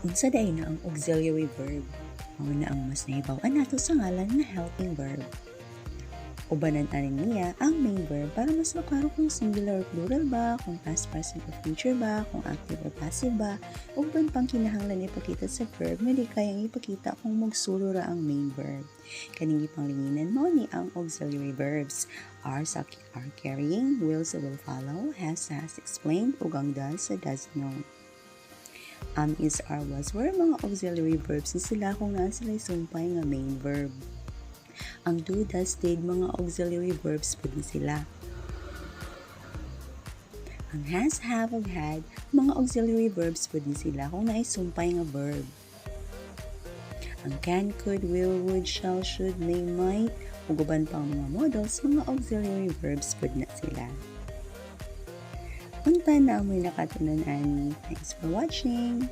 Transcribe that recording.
Unsa diay na ang auxiliary verb? Mao na ang mas nahibaw-an nato sa ngalan nga helping verb. Ubanan ani niya ang main verb para mas maklaro kung singular or plural ba, kung past, present, or future ba, kung active or passive ba, ug uban pang kinahanglan ipakita sa verb nga di kayang ipakita kung magsulo ra ang main verb. Kaning gipanglinginan mao ni ang auxiliary verbs. Are sa are carrying, will sa will follow, has sa has explained, ug ang does sa does know. Am, is, are, was, were, mga auxiliary verbs ni sila kung naa sila sumpay nga main verb. Ang do, does, did, mga auxiliary verbs pud ni sila. Ang has, have, ug had, mga auxiliary verbs pud ni sila kung naay sumpay nga verb. Ang can, could, will, would, shall, should, may, might, ug uban pang mga modals, mga auxiliary verbs pud na sila. Unta naa moy nakatunan ani. Thanks for watching!